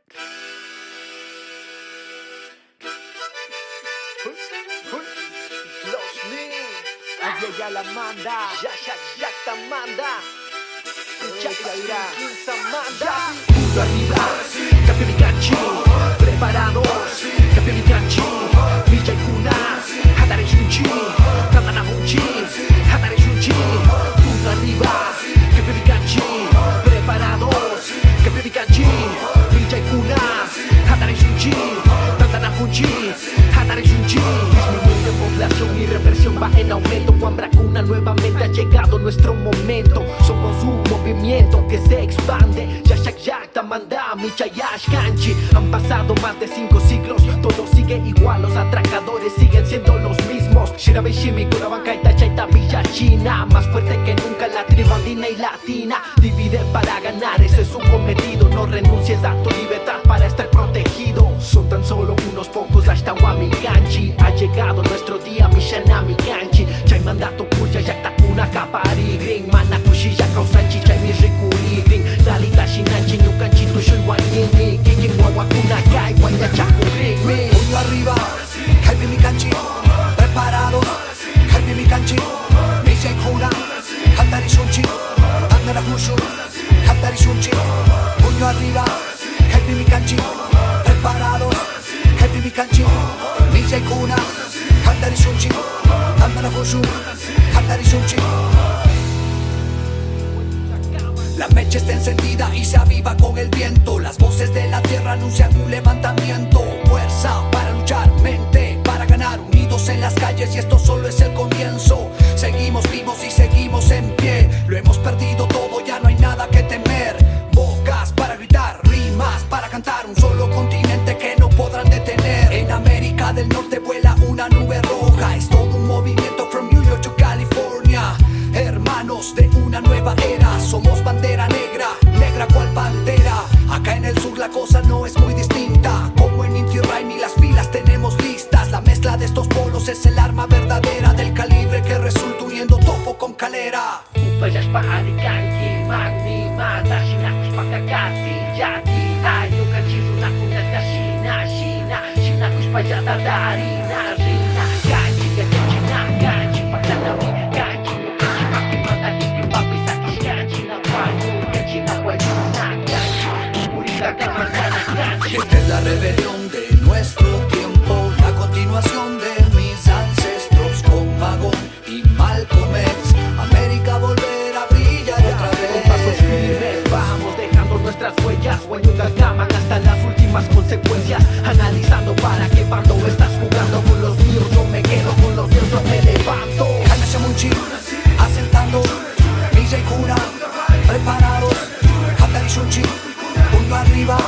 Los la manda, ya ya ya manda. Punto arriba, Kaypimi kanchik, preparados, kaypimi kanchik, millaykuna, hatarishunchik, tantanakunchik, hatarishunchik, punto arriba, kaypimi kanchik, preparados, kaypimi kanchik, millaykuna, hatarishunchik, tantanakunchik, hatarishunchik. Disminuye población y represión va en aumento. Wamrakuna nuevamente ha llegado nuestro momento. Somos un movimiento que se expande. Ya ya ya tamanda michayashkanchik. Han pasado más de 5 siglos, todo sigue igual, los atracadores siguen siendo los mismos. Shirabishimi, Kurabankaita, Chaita, Villa China. Más fuerte que nunca la tribu andina y latina. Divide para ganar, ese es su cometido. No renuncies a tu libertad para estar protegido. Son tan solo unos pocos hasta Wamikanchi. Ha llegado nuestro día, Mishanami Kanchi. Chay mandato puya, llaqtakuna qaparigrin. Mana kushilla kawsanchik, chaymi rikurigrin. Dalita shinanchik, ñukanchik tushuywanini. Kikin wawakuna kaywan yachakurinmi. Puño arriba, kaypimi kanchik, preparados, kaypimi kanchik, millaykuna, hatarishunchik, tantanakushun, hatarishunchik, puño arriba, kaypimi kanchik, preparados, kaypimi kanchik, millaykuna, hatarishunchik, tantanakushun, hatarishunchik. La mecha está encendida y se aviva con el viento. Las voces de la tierra anuncian un levantamiento. Fuerza para luchar, mente para ganar. Unidos en las calles y esto solo es el comienzo. Seguimos vivos y seguimos en pie. Lo hemos perdido todo, ya no hay nada que temer. Bocas para gritar, rimas para cantar. Un solo continente que no podrán detener. En América del Norte vuela una nube roja. Es todo un movimiento from New York to California. Hermanos de una nueva era, somos bandera negra, negra cual pantera. Acá en el sur la cosa no es muy distinta. Como en Inti Raymi las filas tenemos listas. La mezcla de estos polos es el arma verdadera del calibre que resulta uniendo topo con calera. Upallaspa arikanki, magni, mata, shinakushpaka kati, yati, ñukanchik runakunata shina, shina, shinakushpallata darina, rina, kanchik, yachachina, kanchik, paktanami, kanchik, ñukanchik makimanta kikinpapi sakishkanchik, na wañurkanchik, na wañuna, kanchik, tukurikaka masana, kanchik. Esta es la rebelión de nuestro tiempo, la continuación de mis ancestros con Magón y Malcolm X. América volverá a brillar otra Con pasos vez. firmes vamos dejando nuestras huellas, Huayucalcaman hasta las últimas consecuencias, analizando para qué bando estás jugando. Con los míos yo me quedo, con los míos yo me levanto. Jaime Shamunchi, asentando, millaykuna, preparados, hatarishunchik, puño arriba,